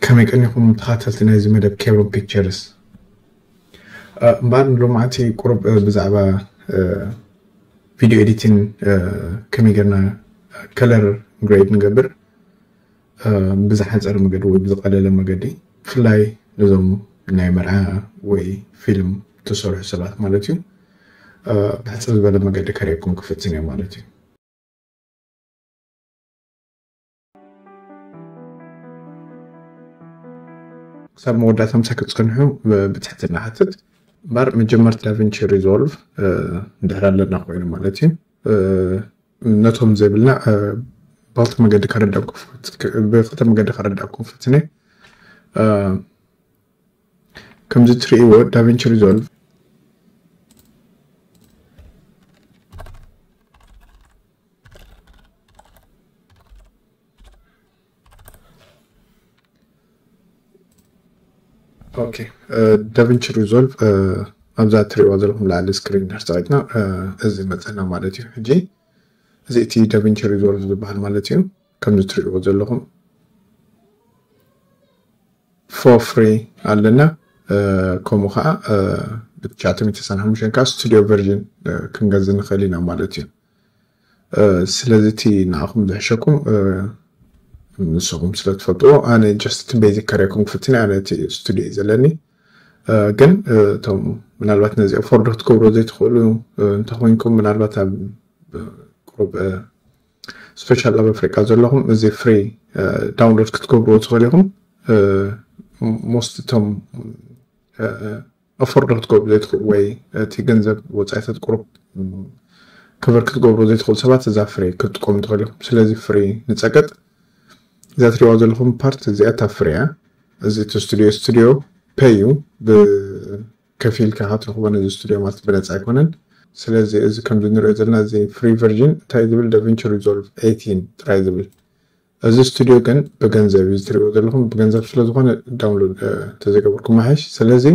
ከመይ ቀኒኹም ተኸታተልቲ ናይዚ መደብ ኬብሮን ፒክቸርስ? እምበኣር ንሎማዕቲ ቁሩብ ብዛዕባ ቪድዮ ኤዲቲን ከመይ ጌርና ከለር ግሬድ ንገብር ብዝሓፀረ መገዲ ወይ ብዝቐለለ መገዲ፣ ብፍላይ ነዞም ናይ መርዓ ወይ ፊልም ትሰርሑ ሰባት ማለት እዩ፣ ብሕፅር ዝበለ መገዲ ከርእየኩም ክፍትን እየ ማለት እዩ። ክሳብ መወዳእታ ምሳይ ክትፀንሑ ብትሕትና ሓትት። እምበር መጀመርታ ዳቪንቺ ሪዞልቭ እንድሕር ኣለና ኮይኑ ማለት እዩ፣ ነቶም ዘይብልና ብክልተ መገዲ ከረዳኩም ፈትነ። ከምዚ ትርእይዎ ዳቪንቺ ሪዞልቭ ኦኬ፣ ዳቪንቺ ሪዞልቭ ኣብዛ ትሪእዋ ዘለኹም ላዕሊ ስክሪን ድሕር ፀቂጥና እዚ መፀና ማለት እዩ። ሕጂ እዚ እቲ ዳቪንቺ ሪዞልቭ ዝበሃል ማለት እዩ። ከምዚ ትሪእዎ ዘለኹም ፎር ፍሪ ኣለና። ከምኡ ከዓ ብትሽዓተ ሚእቲ ሰብዓን ሓሙሽተን ከዓ ስቱዲዮ ቨርዥን ክንገዝ ንኽእል ኢና ማለት እዩ። ስለዚ እቲ ንዓኹም ዝሕሸኩም ንስኹም ስለ ትፈልጥዎ፣ ኣነ ጀስት እቲ ቤዚክ ከረኩም ክፍትን ኣነ እቲ ስቱዲዮ እዩ ዘለኒ። ግን እቶም ምናልባት ነዚ ኣፎርድ ክትገብሮ ዘይትኽእሉ እንተኮይንኩም፣ ምናልባት ኣብ ቁሩብ ስፔሻል ኣብ ኣፍሪቃ ዘለኹም እዚ ፍሪ ዳውንሎድ ክትገብርዎ ትኽእሉ ኢኹም። ሞስት እቶም ኣፎርድ ክትገብሩ ዘይትኽእሉ ወይ እቲ ገንዘብ ወፃኢታት ቁሩብ ከቨር ክትገብሩ ዘይትኽእሉ ሰባት እዛ ፍሪ ክትጥቀሙ ትኽእሉ ኢኹም። ስለዚ ፍሪ ንፀቅጥ። እዛ ትሪእዋ ዘለኹም ፓርት እዚኣ እታ ፍሪ እያ። እዚ እቲ ስቱዲዮ ስቱዲዮ ፔይ እዩ። ብከፊል ኢኻ ትረኽቦ ነዚ ስቱዲዮ ማለት ብነፃ ኣይኮነን። ስለዚ እዚ ከምዚ ንሪኦ ዘለና እዚ ፍሪ ቨርዥን እንታይ ዝብል ዳቪንቺ ሪዞልቭ ኤይቲን ጥራይ ዝብል። እዚ ስቱዲዮ ግን ብገንዘብ እዩ ትሪእዎ ዘለኹም። ብገንዘብ ስለ ዝኾነ ዳውንሎድ ተዘይገበርኩም መሓሽ። ስለዚ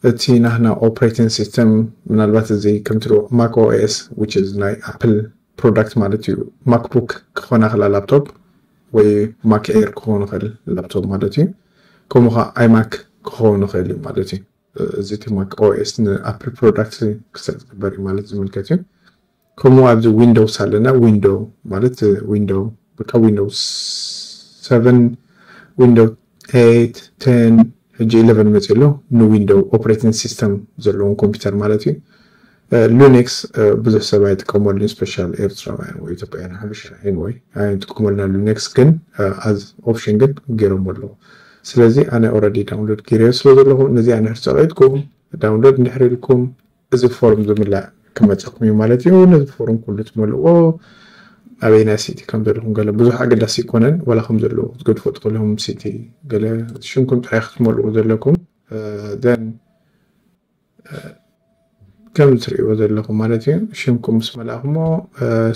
እቲ ናህና ኦፕሬቲንግ ሲስተም ምናልባት እዚ ከም ትሪእዎ ማክ ኦኤስ which is ናይ ኣፕል ፕሮዳክት ማለት እዩ። ማክቡክ ክኾን ይኽእል ላፕቶፕ ወይ ማክ ኤር ክኾን ይኽእል ላፕቶፕ ማለት እዩ። ከምኡ ከዓ ኣይማክ ክኸውን ይኽእል እዩ ማለት እዩ። እዚ እቲ ማክ ኦኤስ ንኣፕል ፕሮዳክት ክሰጥ ዝግበር እዩ ማለት ዝምልከት እዩ። ከምኡ ኣብዚ ዊንዶውስ ኣለና። ዊንዶው ማለት ዊንዶው በቃ ዊንዶውስ ሰቨን፣ ዊንዶው ኤይት፣ ቴን፣ ሕጂ ኢለቨን መፂኡ ኣሎ። ንዊንዶው ኦፕሬቲንግ ሲስተም ዘለዎም ኮምፒውተር ማለት እዩ። ሉኒክስ ብዙሕ ሰብ ኣይጥቀመሉን፣ ስፔሻል ኤርትራውያን ወይ ኢትዮጵያውያን ሓበሻ ኤንወይ ኣይጥቀመልና። ሉኒክስ ግን ኣዝ ኦፕሽን ግን ገይሮም ኣለዉ። ስለዚ ኣነ ኦረዲ ዳውንሎድ ገይረዮ ስለ ዘለኹ ነዚኣ ንድሕር ፀቂጥኩም ዳውንሎድ እንድሕር ኢልኩም እዚ ፎርም ዝምላእ ክመፀኩም እዩ ማለት እዩ። ነዚ ፎርም ኩሉ ትመልእዎ ኣበይና ሲቲ ከም ዘለኹም ገለ ብዙሕ ኣገዳሲ ይኮነን። ዋላ ከም ዘለዎ ክትገድፎ ትኽእልኹም ሲቲ ገለ ሽምኩም ጥራይ ክትመልእዎ ዘለኩም። ዘን ከም ትርእይዎ ዘለኹም ማለት እዩ። ሽምኩም ምስ መላእኩሞ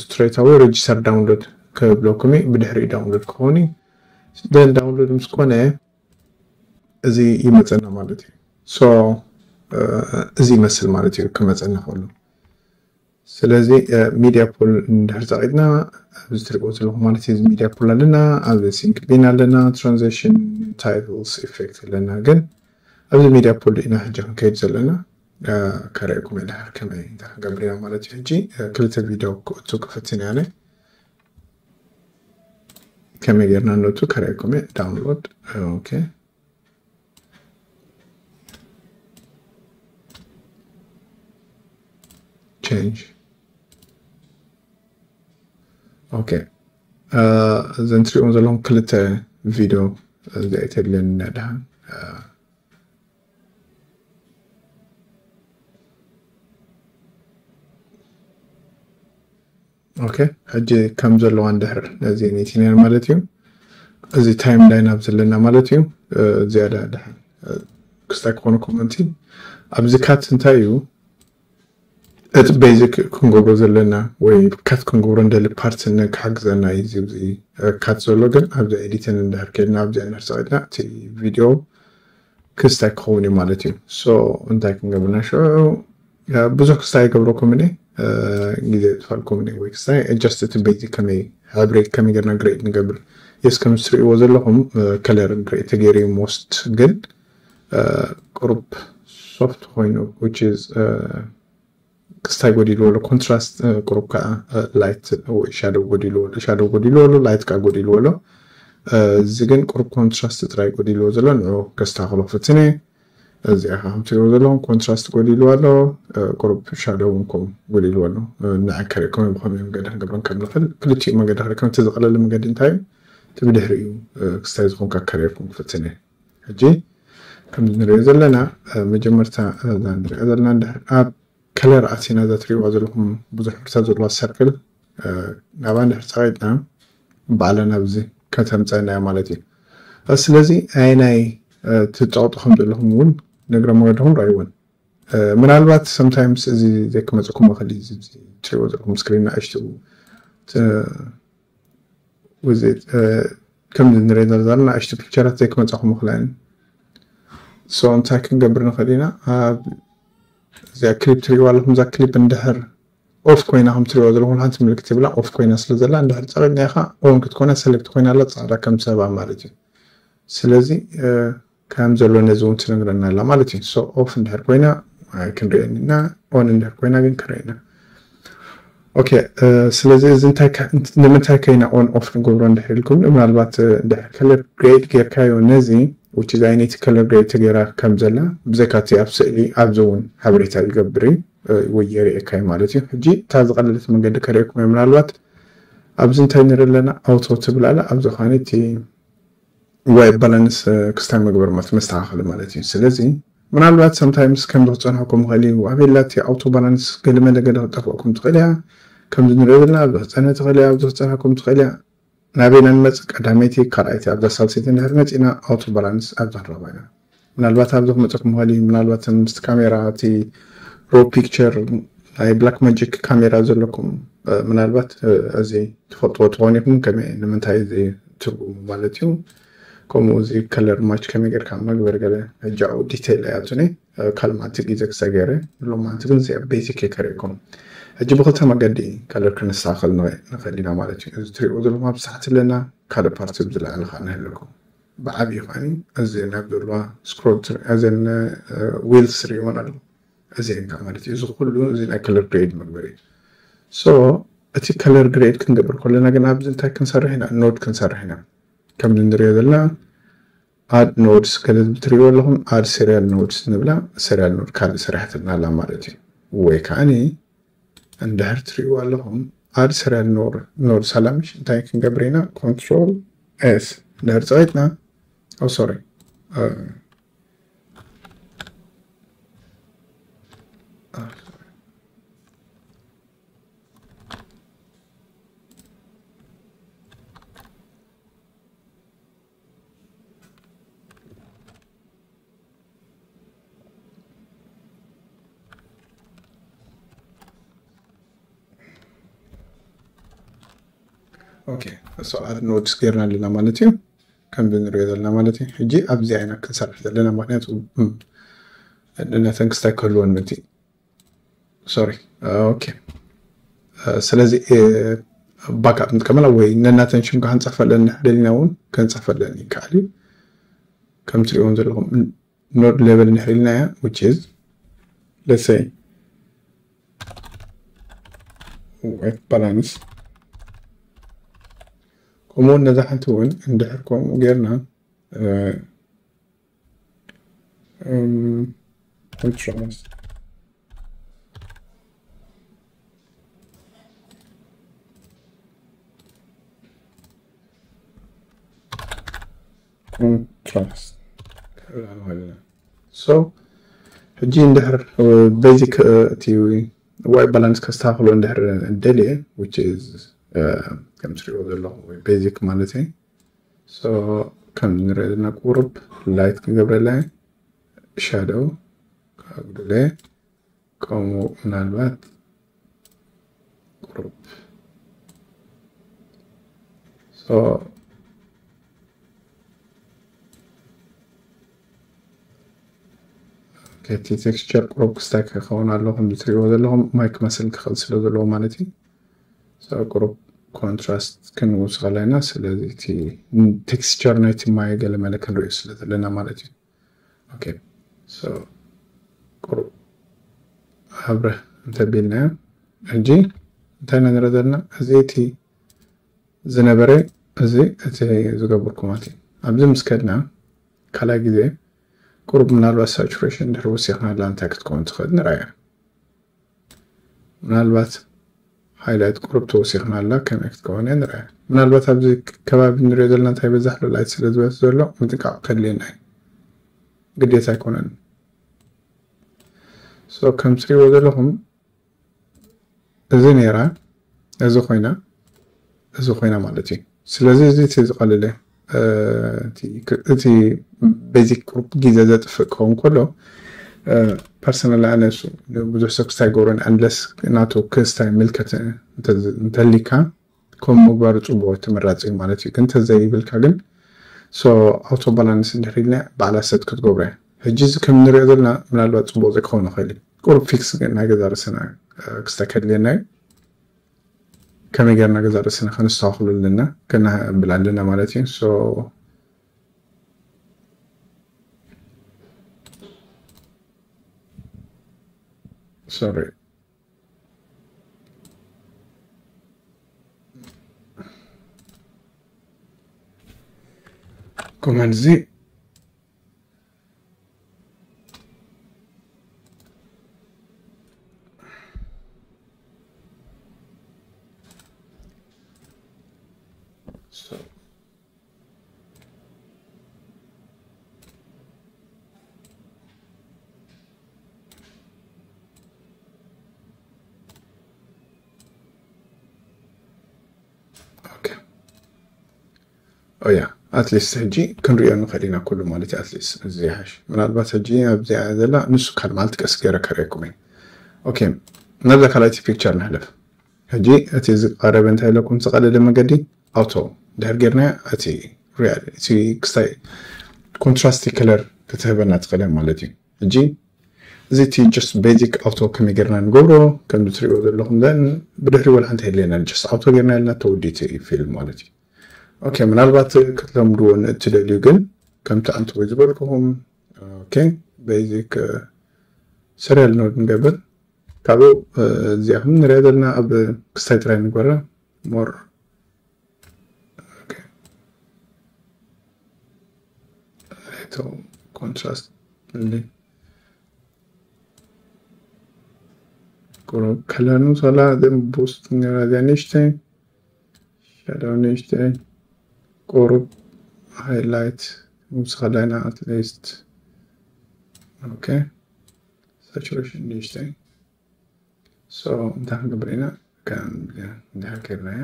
ስትሬት ኣወይ ሬጅስተር ዳውንሎድ ክብለኩም እዩ። ብድሕሪኡ ዳውንሎድ ክኸውን እዩ። ዘን ዳውንሎድ ምስ ኮነ እዚ ይመፀና ማለት እዩ። ሶ እዚ ይመስል ማለት እዩ ክመፀና ከሎ። ስለዚ ሚድያ ፑል እንድሕር ፀቂጥና ኣብዚ ትሪእዎ ዘለኹም ማለት እዩ። እዚ ሚድያ ፑል ኣለና፣ ኣብዚ ሲንክ ቢን ኣለና፣ ትራንዚሽን ታይትልስ ኢፌክት ኣለና። ግን ኣብዚ ሚድያ ፑል ኢና ሕጂ ክንከይድ ዘለና። ከርእየኩም እየ ድሓር ከመይ እንታይ ክንገብር ኢና ማለት እዩ። ሕጂ ክልተ ቪድዮ ክእቱ ክፍትን እየ ኣነ። ከመይ ጌርና ነቱ ከርእየኩም እየ። ዳውንሎድ። ኦኬ። ቼንጅ። ኦኬ። እዘን ትሪእዎም ዘለኹም ክልተ ቪድዮ እዚኣ ተድልየኒ እያ ደሓን። ኦኬ፣ ሕጂ ከም ዘለዋ እንድሕር ነዚ ኔቲንያን ማለት እዩ። እዚ ታይም ላይን ኣብ ዘለና ማለት እዩ። ዝያዳ ደሓን ክስታይ ክኾነኩም ምእንቲ ኣብዚ ካት እንታይ እዩ እቲ ቤዚክ ክንገብሮ ዘለና ወይ ካት ክንገብሮ እንደሊ ፓርት ክሓግዘና እዩ። እዚ ካት ዘሎ ግን ኣብዚ ኤዲትን እንድሕር ከድና ኣብዚ እንድሕር ፀቂጥና እቲ ቪድዮ ክስታይ ክኸውን እዩ ማለት እዩ። ሶ እንታይ ክንገብር ናይ ሽዑ ብዙሕ ክስታይ ይገብረኩም እኔ ግዜ ይጥፋልኩም እኔ ወይ ክስታይ ጀስት እቲ ቤዚክ ከመይ ሕብሪ ከመይ ጌርና ግሬድ ንገብር የስ ከም እትሪእዎ ዘለኹም ከለር ግሬ ተገይሩ እዩ። ሞስት ግን ቁሩብ ሶፍት ኮይኑ which is ክስታይ ጎዲልዎ ኣሎ፣ ኮንትራስት ቁሩብ ከዓ ላይት ወይ ሻዶው ጎዲልዎ ኣሎ፣ ሻዶው ጎዲልዎ ኣሎ፣ ላይት ከዓ ጎዲልዎ ኣሎ። እዚ ግን ቁሩብ ኮንትራስት ጥራይ ጎዲልዎ ዘሎ ንዑ ከስተካኽሎ ክፍትን እየ። እዚኣ ከዓ ከምትሪእዎ ዘለኹም ኮንትራስት ጎዲልዎ ኣሎ፣ ቁሩብ ሻዶው እውን ከምኡ ጎዲልዎ ኣሎ። ንዕከር ከመይ ብኸመይ መገዲ ክንገብረን ከም ንኽእል ክልቲኡ መገዲ ክርኢ ከም እቲ ዝቐለለ መገዲ እንታይ እዩ እቲ ብድሕሪኡ ክስታይ ዝኾንካ ከሪርኩም ክፍትን እየ። ሕጂ ከምዚ ንሪኦ ዘለና መጀመርታ እዛ ንሪኦ ዘለና እንድሕር ኣብ ከለር ኣቲና እዛ ትሪእዋ ዘለኹም ብዙሕ ሕብርታት ዘለዋ ሰርክል ናባ እንድሕር ፀቒጥና ባዕላ ናብዚ ከተምፀና እያ ማለት እዩ። ስለዚ ኣየናይ ትፀቕጡ ከም ዘለኹም እውን ነግረ መገድኹም ረኣይዎን። ምናልባት sometimes እዚ ዘይክመፀኩም ይኽእል እዩ። እዚ ትሪእዎ ዘለኹም ስክሪን ንኣሽቱ ከምዚ ንሪኦ ዘለና ንኣሽቱ ፒክቸራት ዘይክመፃኹም ይኽእላ እየን። So እንታይ ክንገብር ንኽእል ኢና? እዚኣ ክሊፕ ትሪእዋ ኣለኹም። እዛ ክሊፕ እንድሕር ኦፍ ኮይና ከም ትሪእዋ ዘለኹም ሓንቲ ምልክት ይብላ ኦፍ ኮይና ስለ ዘላ እንድሕር ፀቒጥና ኢኻ ኦን ክትኮና ሰሌክት ኮይና ኣላ ፃዕዳ ከም ሰባ ማለት እዩ። ስለዚ ከም ዘሎ ነዚ እውን ትነግረና ኣላ ማለት እዩ። So ኦፍ እንድሕር ኮይና ኣይክንርእየን ኢና፣ ኦን እንድሕር ኮይና ግን ክንርኢ ኢና። ኦኬ ስለዚ እዚ ንምንታይ ከይና ኦን ኦፍ ንገብሮ እንድሕር ኢልኩም ምናልባት እንድሕር ከለር ግሬድ ጌርካዮ ነዚ which is ኣይ ነቲ ከለር ግሬድ ተገይራ ከም ዘላ ብዘይካ እቲ ኣብ ስእሊ ኣብዚ እውን ሓበሬታ ይገብር እዩ ወይ የርእየካ እዩ ማለት እዩ። ሕጂ እታ ዝቐለለት መንገዲ ከርእየኩም እየ። ምናልባት ኣብዚ እንታይ ንርኢ ኣለና ኣውቶ ትብል ኣላ ኣብዚ ኻኒ እቲ ዋይት ባላንስ ክስታይ መግበር ማለት መስተኻኸሊ ማለት እዩ። ስለዚ ምናልባት sometimes ከም ዝክፀንሐኩም ይኽእል እዩ። ኣቤላ እቲ ኣውቶ ባላንስ ገለ መለ ገለ ክጠፍኣኩም ትኽእል እያ። ከምዚ ንሪኦ ዘለና ኣብዚ ክፀንሐ ትኽእል እያ፣ ኣብዚ ክፀንሐኩም ትኽእል እያ። ናበይና ንመፅእ ቀዳመይቲ ካልኣይቲ ኣብዛ ሳልሰይቲ እንድሕር መፂእና ኣውቶ ባላንስ ኣብዚ ክንረኽባ ኢና። ምናልባት ኣብዚ ክመፀኩም ይኽእል እዩ። ምናልባት ምስቲ ካሜራ እቲ ሮ ፒክቸር ናይ ብላክ ማጂክ ካሜራ ዘለኩም ምናልባት እዚ ትፈልጥዎ ትኾን ኢኹም ከመይ ንምንታይ እዚ ትርጉሙ ማለት እዩ። ከምኡ እዚ ከለር ማች ከመይ ጌርካ መግበር ገለ ሕጂ ኣብኡ ዲቴይል ኣይኣቱን እየ። ካልእ መዓልቲ ግዜ ክሰገረ ሎማንቲ ግን እዚኣ ቤዚክ እየ ከርእየኩም። ሕጂ ብክልተ መገዲ ከለር ክንስተኻኸል ንኽእል ኢና ማለት እዩ። እዚ ትሪእዎ ዘለኹም ኣብ ታሕቲ ኣለና ካልእ ፓርቲ ብዝለዓለ ከዓ ንህለኩም ብዓብዪ ከዓኒ እዚ ናብ ዘለዋ ስክሮል እዘን ዊልስ ትሪእዎን ኣለኹም። እዚአን ከዓ ማለት እዩ። እዚ ኩሉ እዚ ናይ ከለር ግሬድ መግበሪ እዩ። So እቲ ከለር ግሬድ ክንገብር ከለና ግን ኣብዚ እንታይ ክንሰርሕ ኢና? ኖድ ክንሰርሕ ኢና። ከምዚ ንሪኦ ዘለና ኣድ ኖድስ ገለ ትሪእዎ ኣለኹም ኣድ serial nodes ንብላ serial node ካልእ ሰሪሓትልና ኣላ ማለት እዩ። ወይ ከዓኒ እንድሕር ትሪእዎ ኣለኹም ኣድ serial node node ሳላምሽ እንታይ ክንገብር ኢና? ኮንትሮል ኤስ እንድሕር ፀቒጥና ኦ ሶሪ ኦኬ so ኣድ ኖድስ ጌርና ኣለና ማለት እዩ። ከምዚ ንሪኦ ዘለና ማለት እዩ። ሕጂ ኣብዚ ዓይና ክንሰርሕ ዘለና ምክንያቱ ነተን ክስታይ ክህልወን ምእንቲ ሶሪ ኦኬ ስለዚ ባካፕ ንጥቀመላ ወይ ነናተን ሽም ከንፀፈለን ንሕደልና እውን ከንፀፈለን ይከኣል እዩ። ከም ትሪእዎም ዘለኹም ኖድ ሌቨል ንሕሪልና እያ which is let's say white balance ከምኡ እውን ነዛ ሓንቲ እውን እንድሕር ከምኡ ጌርና contrast contrast so ሕጂ እንድሕር ቤዚክ እቲ ዋይት ባላንስ ከስተካክሎ እንድሕር ደልየ which is ከም ትሪእዎ ዘለኹም ቤዚክ ማለት እዩ። So ከም ንሪኦ ዘለና ቁሩብ ላይት ክገብረላ ሻዶው ከጉድለ ከምኡ ምናልባት ቁሩብ so እቲ ቴክስቸር ቁሩብ ክስታይ ክኸውን ኣለዎ ከም ትሪእዎ ዘለኹም ማይ ክመስል ክኽእል ስለ ዘለዎ ማለት እዩ። So ቁሩብ ኮንትራስት ክንውስኸላ ኢና። ስለዚ እቲ ቴክስቸር ናይቲ ማይ ገለ መለ ክንሪኦ ስለ ዘለና ማለት እዩ። ኦኬ፣ ሶ ቁሩብ ኣብረህ እንተቢልናዮ፣ ሕጂ እንታይ ኢና ንርኢ ዘለና? እዚ እቲ ዝነበረ፣ እዚ እቲ ዝገበርኩ ማለት እዩ። ኣብዚ ምስ ከድና ካልኣይ ግዜ ቁሩብ ምናልባት ሳቹሬሽን ድሕሪ ወሲኽናላ እንታይ ክትከውን ትኽእል ንርኣያ። ምናልባት ሃይላይት ቁሩብ ተወሲኽና ኣላ፣ ከመይ ክትከውን እያ ንርኣያ። ምናልባት ኣብዚ ከባቢ ንሪኦ ዘለና እንታይ በዛሕ ላይት ስለ ዝበዝሕ ዘሎ ምጥንቃቕ ከድልየና እዩ። ግዴታ ኣይኮነን። ሶ ከም ትሪእዎ ዘለኹም እዚ ነይራ፣ እዚ ኮይና፣ እዚ ኮይና ማለት እዩ። ስለዚ እዚ እቲ ዝቐልለ፣ እ፣ እቲ፣ እቲ ቤዚክ ግሩፕ ግዜ ዘጥፍእ ክኸውን ከሎ፣ እ፣ ፐርሰናል ኣነ እሱ ብዙሕ ሰብ ክስታይ ገብሮን፣ ኣንለስ ናቱ ክስታይ ምልከት እንተ-፣ እንተሊካ ከም ምግባሩ ጽቡቕ ተመራጺ እዩ ማለት እዩ። ግን እንተዘይብልካ ግን፣ ሶ ኣውቶ ባላንስ እንድሕር ኢልና ባዕላ ሰት ክትገብሮ እያ። ሕጂ እዚ ከም እንሪኦ ዘለና ምናልባት ጽቡቕ ዘይክኸውን ይኽእል እዩ። ቁሩብ ፊክስ ግን ናይ ገዛ ርእስና፣ እ፣ ክስታይ ከድልየና እዩ። ከመይ ጌርና ገዛ ርእስና ከነስተኻኽሎ ኣለና፣ ከነብል ኣለና ማለት እዩ። ሶ፣ ሶሪ። ኮማንድ እዚ ሶ፣ ኦኬ። ኦ ያ፣ ኣትሊስት ሕጂ ክንሪኦ ንኽእል ኢና ኩሉ ማለት እዩ። ኣትሊስት እዚ ይሓሽ። ምናልባት ሕጂ ኣብዚኣ ዘላ ንሱ ካል ማለት ቀስ ገይረ ከርእየኩም እየ። ኦኬ፣ ናብዛ ካልኣይቲ ፒክቸር ንሕለፍ። ሕጂ እቲ ዝቐረበ እንታይ ኢለኩም፣ ዝቐለለ መገዲ ኣውቶ ድሕር ጌርና እቲ ሪያል፣ እቲ ክስታይ ኮንትራስቲ ከለር ክትህበና ትኽእል እያ ማለት እዩ። ሕጂ እዚ እቲ ጀስት ቤዚክ ኣውቶ ከመይ ጌርና ንገብሮ፣ ከም ትሪእዎ ዘለኹም፣ ዘን ብድሕሪ ወላ ሓንቲ የድልየና፣ ጀስት ኣውቶ ጌርና ኢልና ተወዲኡ እቲ ፊልም ማለት እዩ። ኦኬ፣ ምናልባት ክትለምድዎ ንእትደልዩ ግን ከምቲ ኣንተ ወይ ዝበልኩኹም፣ ኦኬ፣ ቤዚክ፣ እ፣ ሰሪያል ኖድ ንገብር። ካብኡ፣ እ፣ እዚኣ ከም ንሪኣ ዘለና ኣብ ክስታይ ጥራይ ንግበራ። ሞር፣ ኦኬ። እቶ ኮንትራስት እንዲ ቁሩብ ከለር ንውሰላ፣ ዘን ቡስት ንገብራ እዚኣ ንእሽተይ፣ ሻዶው ንእሽተይ፣ ቁሩብ ሃይላይት ንውስኸላ ኢና፣ ኣትሊስት። ኦኬ፣ ሳቹሬሽን ንእሽተይ። ሶ እንታይ ክንገብር ኢና? ከም እንድሕር ጌርናያ፣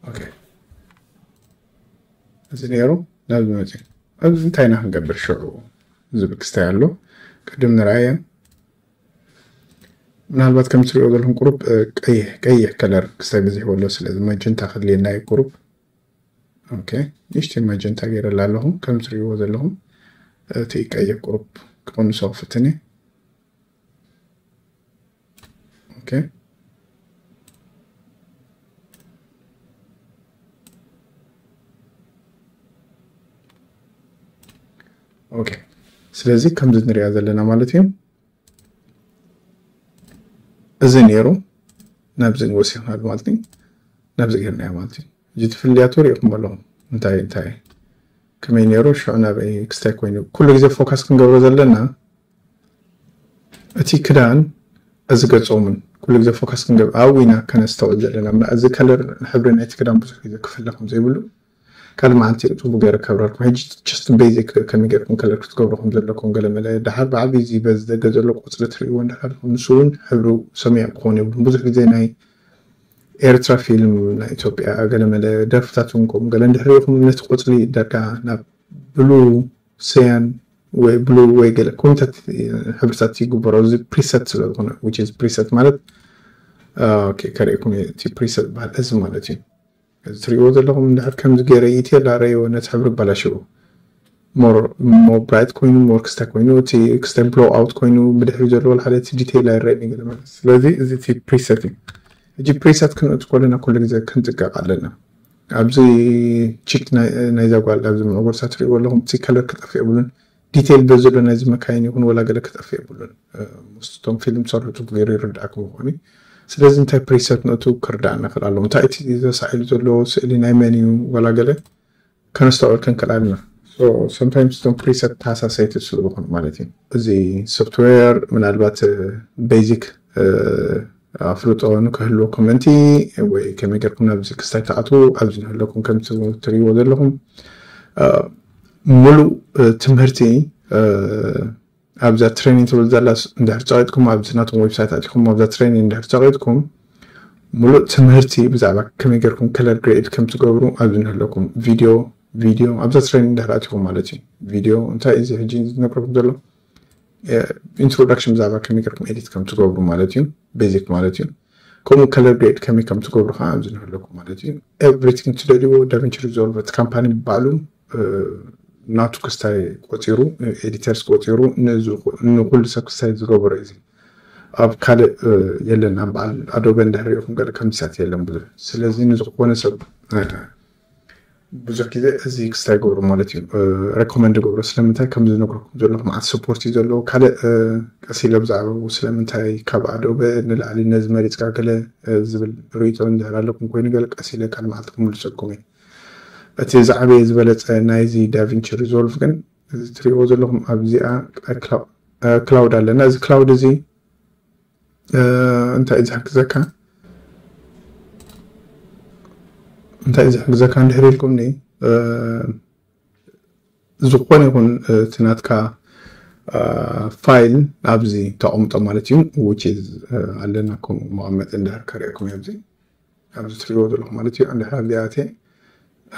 ኦኬ፣ እዚ ነይሩ። ናብዚ መፂኡ፣ ኣብዚ እንታይ ኢና ክንገብር ሽዑ ዝብል ክስታይ ኣሎ። ቅድም ንርኣየ። ምናልባት ከም ትሪኦ ዘለኹም ቁሩብ፣ እ፣ ቀይሕ፣ ቀይሕ ከለር ክስታይ በዚሕዎ ኣሎ። ስለዚ መጀንታ ከድልየና እዩ ቁሩብ። ኦኬ፣ ንእሽተይ መጀንታ ገይረላ ኣለኹ። ከም ትሪእዎ ዘለኹም እቲ ቀይሕ ቁሩብ ክቕንሶ ክፍትን እየ። ኦኬ። ኦኬ። ስለዚ ከምዚ ንሪኣ ዘለና ማለት እዩ። እዚ ነይሩ ናብዚ ወሲኽናሉ ማለት እዩ። ናብዚ ጌርናዮ ማለት እዩ። እዚ ትፍልያቱ ሪኢኹም ኣለኹም። እንታይ፣ እንታይ፣ ከመይ ነይሩ፣ ሽዑ ናበይ ክስታይ ኮይኑ። ኩሉ ግዜ ፎካስ ክንገብሮ ዘለና እቲ ክዳን፣ እዚ ገጾምን ኩሉ ግዜ ፎካስ ክንገብር፣ ኣብኡ ኢና ከነስተውዕል ዘለና። ምና-፣ እዚ ከለር፣ ሕብሪ ናይቲ ክዳን ብዙሕ ግዜ ክፍለ ከም ዘይብሉ ካልእ መዓልቲ ጽቡቅ ገይረ ከብረልኩም። ሕጂ ጀስት ቤዚክ ከመይ ገይርኩም ከለር ክትገብሩ ከም ዘለኩም ገለ መለ። ደሓር ብዓቢ እዚ በዚ ደገ ዘሎ ቆጽሊ ትርእይዎ እንድሕር ኣለኹም፣ ንሱ እውን ሕብሩ ሰማያዊ ክኸውን የብሉን። ብዙሕ ግዜ ናይ ኤርትራ ፊልም፣ ናይ ኢትዮጵያ ገለ መለ ደርፍታት እውን ከምኡ ገለ እንድሕር ርኢኹም፣ ነቲ ቆጽሊ ዳርጋ ናብ ብሉ፣ ሰያን ወይ ብሉ ወይ ገለ ኮሚታት ሕብርታት ይግበሮ። እዚ ፕሪሰት ስለ ዝኾነ፣ which is ፕሪሰት ማለት ከርእኩም እቲ preset ዝበሃል እዚ ማለት እዩ። እዚ ትሪእዎ ዘለኹም እንድሕር ከምዚ ገይረ ኢቴል ኣረዮ ነቲ ሕብሪ ኣባላሽዎ more bright ኮይኑ more ክስታይ ኮይኑ እቲ ክስታይ blow out ኮይኑ ብድሕሪ ዘለዎ ሓደ እቲ detail ኣይረእን ገለ ማለት ስለዚ እዚ እቲ preset እዩ። ሕጂ preset ክንእቱ ከለና ኩሉ ግዜ ክንጥንቀቕ ኣለና። ኣብዚ ቺክ ናይዛ ጓል ኣብዚ መዕጎርሳ ትሪእዎ ኣለኹም እቲ color ክጠፍእ የብሉን። detail በዘሎ ናይዚ መካይን ይኹን ወላ ገለ ክጠፍእ የብሉን። ምስቶም ፊልም ሰርሑ ጽቡቅ ገይሩ ይርዳእኩም ይኾኑ። ስለዚ እንታይ preset ነቱ ክርዳእ ንኽእል ኣለዎ እንታይ እቲ ተሳኢሉ ዘሎ ስእሊ ናይ መን እዩ ወላ ገለ ከነስተውዕል ክንክእል ኣለና። Sometimes እቶም preset ተሃሳሰይቲ ስለ ዝኾኑ ማለት እዩ። እዚ software ምናልባት basic ኣፍልጦ ንክህልወኩም ምእንቲ ወይ ከመይ ገርኩም ናብዚ ክስታይ ትኣትዉ ኣብዚ ንህለኩም ከምቲ ትሪእዎ ዘለኹም ሙሉእ ትምህርቲ ኣብዛ training ትብል ዘላ እንድሕር ፀቂጥኩም ኣብዚ ናቶም website ኣቲኹም ኣብዛ training እንድሕር ፀቂጥኩም ሙሉእ ትምህርቲ ብዛዕባ ከመይ ገርኩም color grade ከም ትገብሩ ኣብዚ ንህለኩም video video ኣብዛ training እንድሕር ኣቲኹም ማለት እዩ። video እንታይ እዚ ሕጂ ዝነግረኩም ዘሎ introduction ብዛዕባ ከመይ ገርኩም edit ከም ትገብሩ ማለት እዩ። basic ማለት እዩ። ከምኡ color grade ከመይ ከም ትገብሩ ከዓ ኣብዚ ንህለኩም ማለት እዩ። Everything ትደልይዎ DaVinci Resolve እቲ company ባዕሉ ናቱ ክስታይ ቆፂሩ editors ቆፂሩ ንኩሉ ሰብ ክስታይ ዝገበሮ እዩ። ኣብ ካልእ የለን ኣብ በዓል Adobe እንድሕር ሪኢኹም ገለ ከምዚታት የለን ብዙሕ። ስለዚ ንዝኾነ ሰብ ብዙሕ ግዜ እዚ ክስታይ ገብሮ ማለት እዩ recommend ገብሮ ስለምንታይ ከም ዝነግረኩም ዘለኹ መዓት support እዩ ዘለዎ። ካልእ ቀስ ኢለ ብዛዕባኡ ስለምንታይ ካብ Adobe ንላዕሊ ነዚ መሪፅካ ገለ ዝብል ርእይቶ እንድሕር ኣለኩም ኮይኑ ገለ ቀስ ኢለ ካልእ መዓልቲ ክምልሰልኩም እየ። እቲ ዝዓበየ ዝበለፀ ናይዚ DaVinci Resolve ግን እዚ ትሪእዎ ዘለኹም ኣብዚኣ cloud ኣለና። እዚ cloud እዚ እንታይ እዩ ዝሕግዘካ እንታይ እዩ ዝሕግዘካ እንድሕር ኢልኩምኒ ዝኾነ ይኹን እቲ ናትካ file ኣብዚ ተቐምጦ ማለት እዩ። Which is ኣለና ከምኡ መቐመጢ እንድሕር ከርእየኩም ኣብዚ ኣብዚ ትሪእዎ ዘለኹም ማለት እዩ። እንድሕር ኣብዚኣ ኣትየ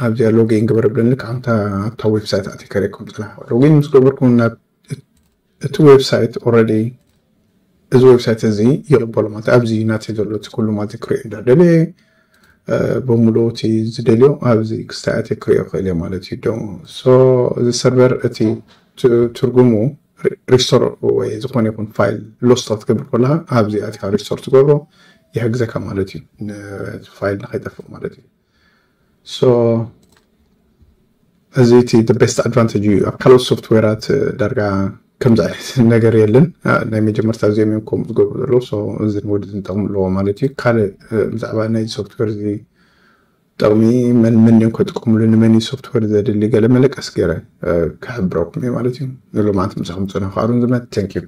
ኣብዚኣ login ግበር ብለኒ ከዓ ኣብታ website ኣትየ ከርእየኩም ፅናሕ። Login ምስ ገበርኩም ናብ እቲ website already እዚ website እዚ ይቕበሎ ማለት ኣብዚ ናተይ ዘሎ እቲ ኩሉ ማለት ክሪኦ እንዳደለየ በሙሉ እቲ ዝደልዮ ኣብዚ ክስታይ ኣትየ ክሪኦ ክእል እየ ማለት እዩ። So እዚ server እቲ ትርጉሙ restore ወይ ዝኾነ ይኹን file lost ክትገብር ከለካ ኣብዚ ኣትካ restore ትገብሮ ይሕግዘካ ማለት እዩ። File ንኸይጠፍእ ማለት እዩ። So እዚ እቲ best advantage እዩ። ኣብ ካልኦት software ት ዳርጋ ከምዚ ዓይነት ነገር የለን። ናይ መጀመርታ እዚኦም እዮም ከምኡ ዝገብሩ ዘለዉ። So እዚ ንወዲ ዝጠቕሙ ኣለዎ ማለት እዩ። ካልእ ብዛዕባ ናይ software እዚ ጥቕሚ መን መን እዮም ከጥቀምሉ ንመን እዩ software ዘድሊ ገለ መለቀስ ገይረ ክሕብረኩም እየ ማለት እዩ። ንሎማዓንቲ ምሳኹም ፅንሑ ክኣሩን ዝመት thank you።